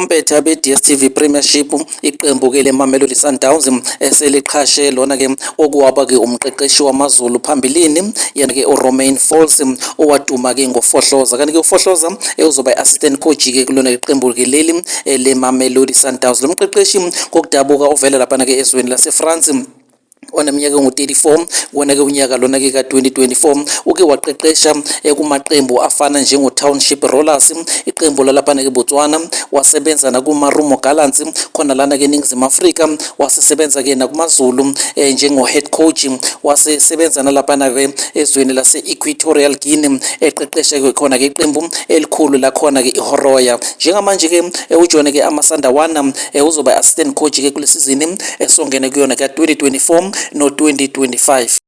Ompetha be-DStv Premiership iqembu-ke leMamelodi Sundowns eseliqhashe lona-ke okuwaba-ke umqeqeshi waMaZulu phambilini yena-ke uRomain Folz owaduma-ke ngoFohloza. Kanti-ke uFohloza uzoba i-assistant coach-ke kulona iqembu-ke leli leMamelodi Sundowns. Lo mqeqeshi ngokudabuka ovela laphana-ke ezweni laseFrance oneminyaka engu-34 wona-ke unyaka lona-ke ka-2024 uke waqeqesha kumaqembu afana njengo-Township Rollers, iqembu lalaphana-ke eBotswana, wasebenza nakuMarumo Gallants khona lana-ke eNingizimu Afrika, wasesebenza-ke nakuMaZulu njengo-head coach, wasesebenza nalaphana-ke ezweni lase-Equatorial Guinea eqeqesha-ke khona-ke iqembu elikhulu lakhona-ke iHoroya. Njengamanje-ke ujoyine-ke Amasandawana, uzoba assistant coach-ke kule sizini esongene kuyona ka-2024 no-2025.